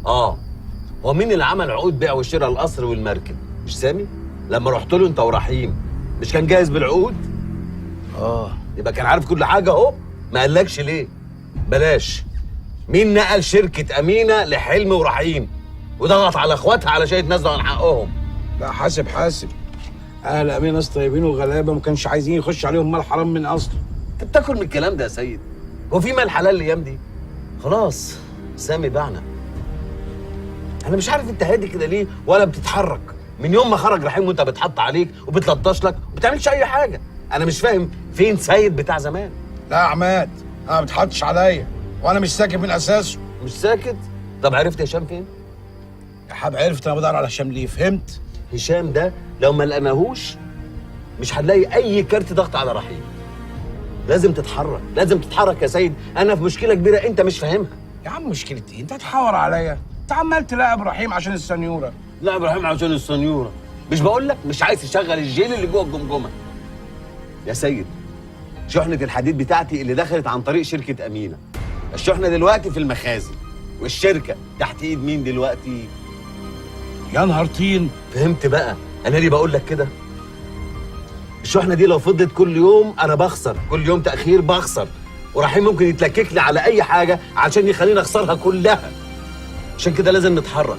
اه، هو مين اللي عمل عقود بيع وشراء القصر والمركب؟ مش سامي؟ لما رحت له انت ورحيم مش كان جاهز بالعقود؟ اه. يبقى كان عارف كل حاجة اهو، ما قالكش ليه؟ بلاش. مين نقل شركة امينه لحلمي ورحيم وضغط على اخواتها علشان يتنازلوا عن حقهم؟ لا حاسب حاسب، اهل امين ناس طيبين وغلابه، ما كانش عايزين يخش عليهم مال حرام من اصله. انت بتاكل من الكلام ده يا سيد؟ هو في مال حلال الايام دي؟ خلاص سامي باعنا. انا مش عارف انت هادي كده ليه ولا بتتحرك من يوم ما خرج رحيم وانت بتحط عليك وبتلطش لك وما بتعملش اي حاجة. انا مش فاهم فين سيد بتاع زمان. لا يا عماد، انا ما بتحطش عليا، وانا مش ساكت من اساسه. مش ساكت؟ طب عرفت هشام فين؟ يا حب عرفت انا بدور على هشام ليه، فهمت؟ هشام ده لو ما لقيناهوش مش هنلاقي اي كارت ضغط على رحيم. لازم تتحرك، لازم تتحرك يا سيد، انا في مشكلة كبيرة انت مش فاهمها. يا عم مشكلة ايه؟ انت هتحور عليا؟ انت عمال تلاعب رحيم عشان السنيورة. لا ابراهيم عشان السنيورة، مش بقول لك مش عايز تشغل الجيل اللي جوه الجمجمة. يا سيد، شحنه الحديد بتاعتي اللي دخلت عن طريق شركة امينه، الشحنة دلوقتي في المخازن، والشركة تحت ايد مين دلوقتي؟ يا نهار طين. فهمت بقى انا ليه بقول لك كده؟ الشحنة دي لو فضلت كل يوم انا بخسر، كل يوم تاخير بخسر، ورحيم ممكن يتلكك لي على اي حاجة عشان يخليني اخسرها كلها. عشان كده لازم نتحرك،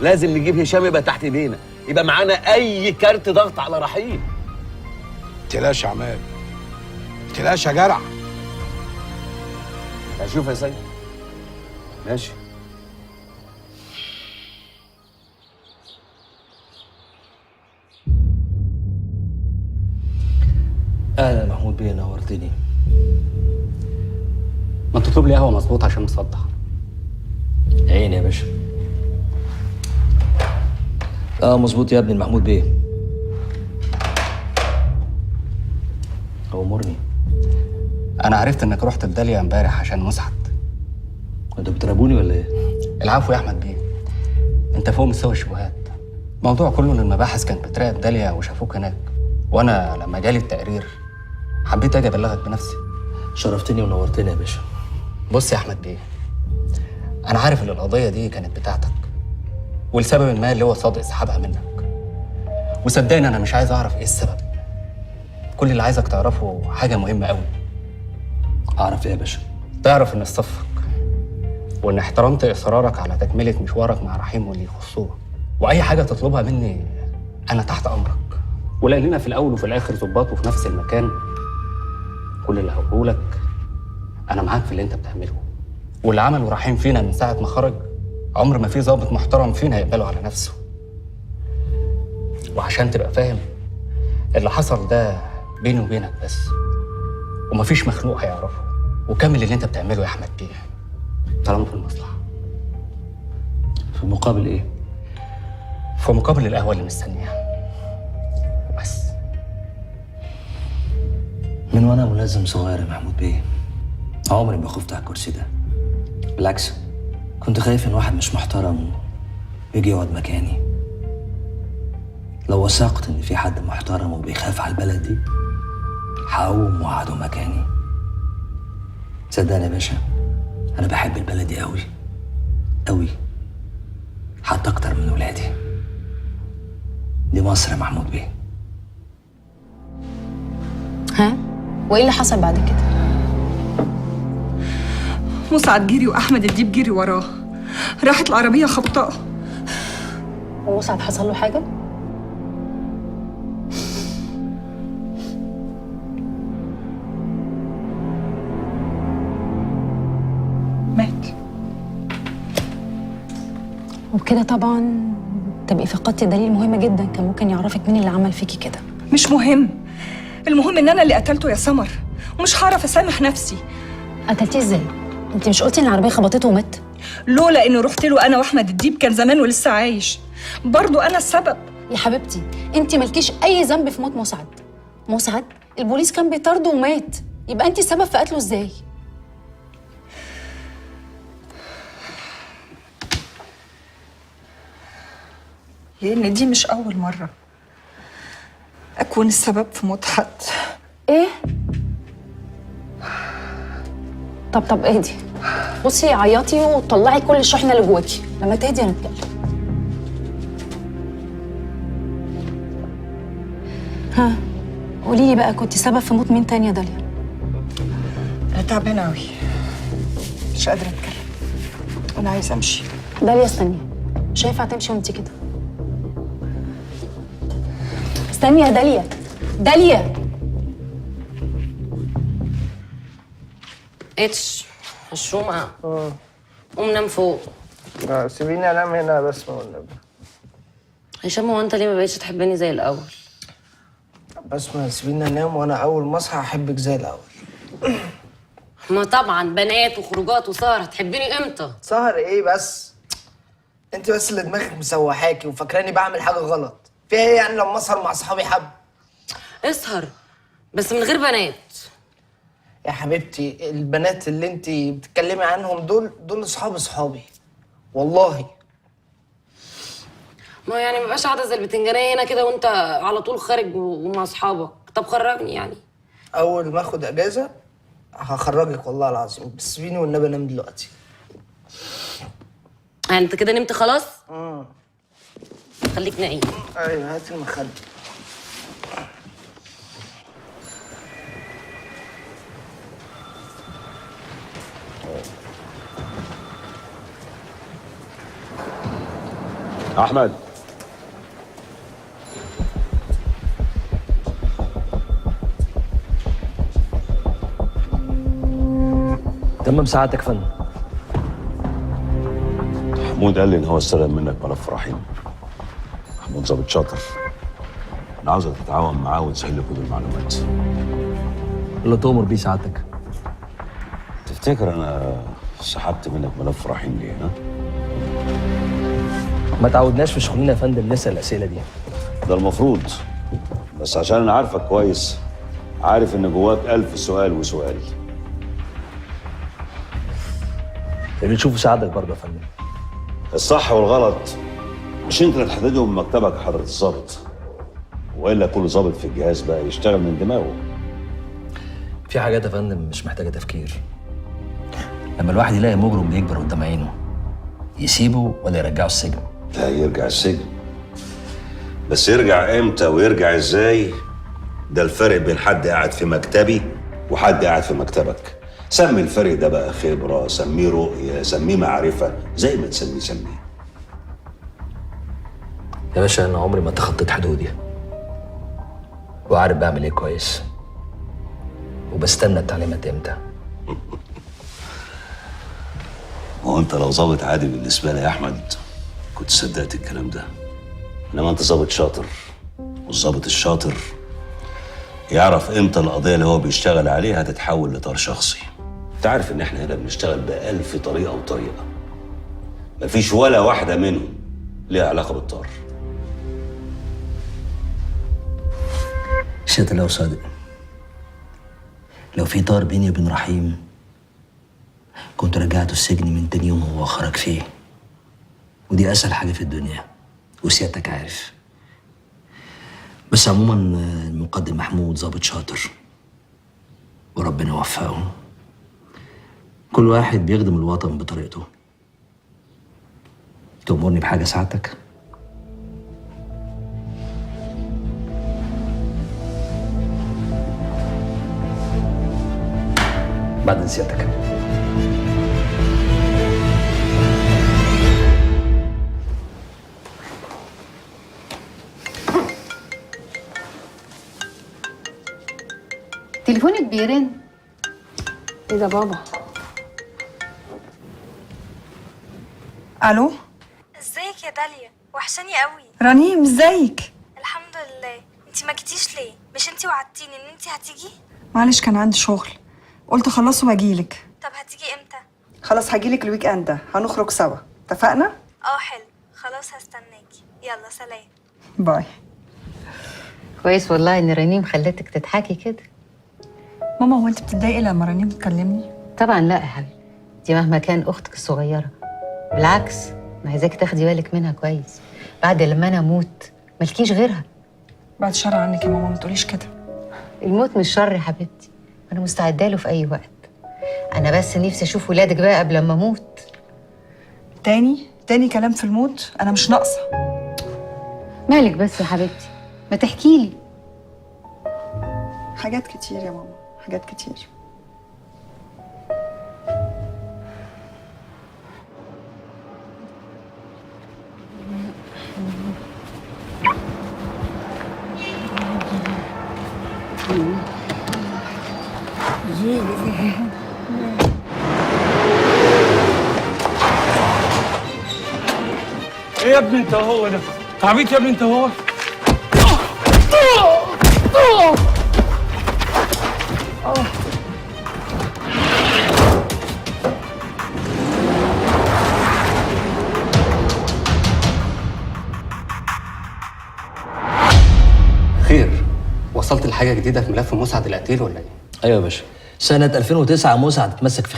لازم نجيب هشام يبقى تحت ايدينا، يبقى معانا اي كارت ضغط على رحيم. تلاش يا عماد، تلاش يا جرع. هشوف يا سيد. ماشي. اهلا محمود بيه، نورتني. ما تطلب لي قهوة مظبوط عشان مصدع. عيني يا باشا. اه مظبوط يا ابني المحمود بيه. امرني. انا عرفت انك رحت الداليا امبارح عشان مسعد. انتوا بتراقبوني ولا ايه؟ العفو يا احمد بيه، انت فوق مستوى الشبهات. الموضوع كله ان المباحث كانت بتراقب داليا وشافوك هناك، وانا لما جالي التقرير حبيت اجي ابلغك بنفسي. شرفتني ونورتني يا باشا. بص يا احمد بيه، انا عارف ان القضية دي كانت بتاعتك، ولسبب ما اللي هو صادق سحبها منك، وصدقني انا مش عايز اعرف ايه السبب. كل اللي عايزك تعرفه حاجة مهمة قوي. اعرف ايه يا باشا؟ تعرف ان صفك، وان احترمت اصرارك على تكمله مشوارك مع رحيم واللي يخصوه، واي حاجة تطلبها مني انا تحت امرك. ولاننا في الاول وفي الاخر ظباط وفي نفس المكان، كل اللي هقوله لك انا معاك في اللي انت بتعمله، واللي عمله رحيم فينا من ساعة ما خرج عمر ما في ظابط محترم فينا يقبله على نفسه. وعشان تبقى فاهم، اللي حصل ده بيني وبينك بس، ومفيش مخلوق هيعرفه. وكمل اللي انت بتعمله يا احمد بيه طالما في المصلحة. في مقابل ايه؟ في مقابل القهوة اللي مستنيها وبس. من وانا ملازم صغير يا محمود بيه عمري ما خفت على الكرسي ده، بالعكس كنت خايف ان واحد مش محترم يجي يقعد مكاني. لو وثقت ان في حد محترم وبيخاف على البلد دي هقوم واقعده مكاني. صدقني يا باشا، انا بحب البلد دي قوي قوي، حتى اكتر من ولادي. دي مصر يا محمود بيه. ها؟ وايه اللي حصل بعد كده؟ مسعد جري واحمد الديب جري وراه، راحت العربية خبطاه. ومسعد حصل له حاجة؟ مات. وبكده طبعا تبقي فقدتي دليل مهم جدا كان ممكن يعرفك مين اللي عمل فيكي كده. مش مهم، المهم ان انا اللي قتلته يا سمر، ومش هعرف اسامح نفسي. قتلتيه ازاي؟ انت مش قلتي ان العربية خبطته ومات؟ لولا اني رحت له انا واحمد الديب كان زمانه لسه عايش. برضو انا السبب. يا حبيبتي انت مالكيش اي ذنب في موت مسعد. مسعد البوليس كان بيطارده ومات، يبقى انت السبب في قتله ازاي؟ لان دي مش اول مرة اكون السبب في موت حد. ايه؟ طب اهدي. بصي عيطي وطلعي كل الشحنة اللي جواكي، لما تهدي هنتكلم. ها قولي لي بقى، كنت سبب في موت مين تاني يا داليا؟ انا تعبانة قوي، مش قادرة اتكلم، انا عايزه امشي. داليا استني، مش هينفع تمشي وانت كده. استني يا داليا. داليا اتش هشومة. قوم نام فوق. لا سيبيني انام هنا بس والنبي. هشام هو انت ليه ما بقتش تحبني زي الاول؟ بس ما سيبيني انام، وانا اول ما اصحى احبك زي الاول. ما طبعا بنات وخروجات وسهر، هتحبني امتى؟ سهر ايه بس؟ انت بس اللي دماغك مسوحاكي وفاكراني بعمل حاجة غلط. فيها ايه يعني لما اسهر مع اصحابي حب؟ اسهر بس من غير بنات. يا حبيبتي البنات اللي انت بتتكلمي عنهم دول اصحاب اصحابي والله. ما يعني ما بقاش قاعدة زي البتنجانيه هنا كده وانت على طول خارج ومع اصحابك. طب خرجني يعني. اول ما اخد اجازه هخرجك والله العظيم، بس سيبيني والنبي انام دلوقتي. يعني انت كده نمت خلاص؟ خليك نايم. ايوه هاتي المخدة. احمد تمام ساعتك يا فندم. محمود قال لي ان هو استلم منك ملف رحيم. محمود ظابط شاطر، انا عاوزك تتعاون معاه وتسهل لي كل المعلومات. اللي تؤمر بيه سعادتك. تفتكر انا سحبت منك ملف رحيم ليه؟ ها؟ ما تعودناش في شغلنا يا فندم نسال الاسئلة دي. ده المفروض، بس عشان انا عارفك كويس، عارف ان جواك 1000 سؤال وسؤال. اللي تشوفه سعادتك برضه يا فندم. الصح والغلط مش انت اللي تحددهم من مكتبك يا حضرة الظابط، والا كل ظابط في الجهاز بقى يشتغل من دماغه. في حاجات يا فندم مش محتاجه تفكير. لما الواحد يلاقي مجرم بيكبر قدام عينه، يسيبه ولا يرجعه السجن؟ لا يرجع السجن، بس يرجع امتى ويرجع ازاي؟ ده الفرق بين حد قاعد في مكتبي وحد قاعد في مكتبك. سمي الفرق ده بقى خبرة، سميه رؤية، سميه معرفة، زي ما تسميه سميه. يا باشا انا عمري ما تخطيت حدودي، وعارف بعمل ايه كويس، وبستنى التعليمات امتى. هو انت لو ظابط عادي بالنسبة لي يا احمد كنت صدقت الكلام ده، انما انت ظابط شاطر، والظابط الشاطر يعرف امتى القضية اللي هو بيشتغل عليها تتحول لطار شخصي. انت عارف ان احنا هنا بنشتغل ب1000 طريقة وطريقة، مفيش ولا واحدة منهم ليها علاقة بالطار. شئت لو صادق، لو في طار بيني وبين رحيم كنت رجعته السجن من تاني يوم هو خرج فيه، ودي أسهل حاجة في الدنيا وسيادتك عارف. بس عموما المقدم محمود ظابط شاطر وربنا وفقه. كل واحد بيخدم الوطن بطريقته. تأمرني بحاجة ساعتك؟ بعد سيادتك. تليفونك بيرن. ايه ده بابا؟ الو، ازيك يا داليا؟ وحشاني قوي. رنيم ازيك؟ الحمد لله. انتي ما جيتيش ليه؟ مش انتي وعدتيني ان انتي هتيجي؟ معلش كان عندي شغل، قلت اخلصه واجيلك. طب هتيجي امتى؟ خلاص هجيلك ال weekend ده، هنخرج سوا، اتفقنا؟ اه حلو، خلاص هستناكي. يلا سلام. bye. كويس والله ان رنيم خلتك تضحكي كده. ماما هو انت بتتضايقي لما رنيم تكلمني؟ طبعا لا يا حبيبي، دي مهما كان اختك الصغيرة. بالعكس انا عايزاك تاخدي بالك منها كويس، بعد لما انا اموت مالكيش غيرها. بعد شر عنك يا ماما، ما تقوليش كده. الموت مش شر يا حبيبتي، انا مستعدة له في اي وقت. انا بس نفسي اشوف ولادك بقى قبل ما اموت. تاني كلام في الموت، انا مش ناقصه. مالك بس يا حبيبتي؟ ما تحكي لي. حاجات كتير يا ماما، حاجات كتير. ايه يا ابني انت هو ده؟ عبيط يا ابني انت هو؟ خير، وصلت لحاجة جديدة في ملف مسعد القتيل ولا ايه؟ ايوه يا باشا، سنة 2009 مسعد اتمسك في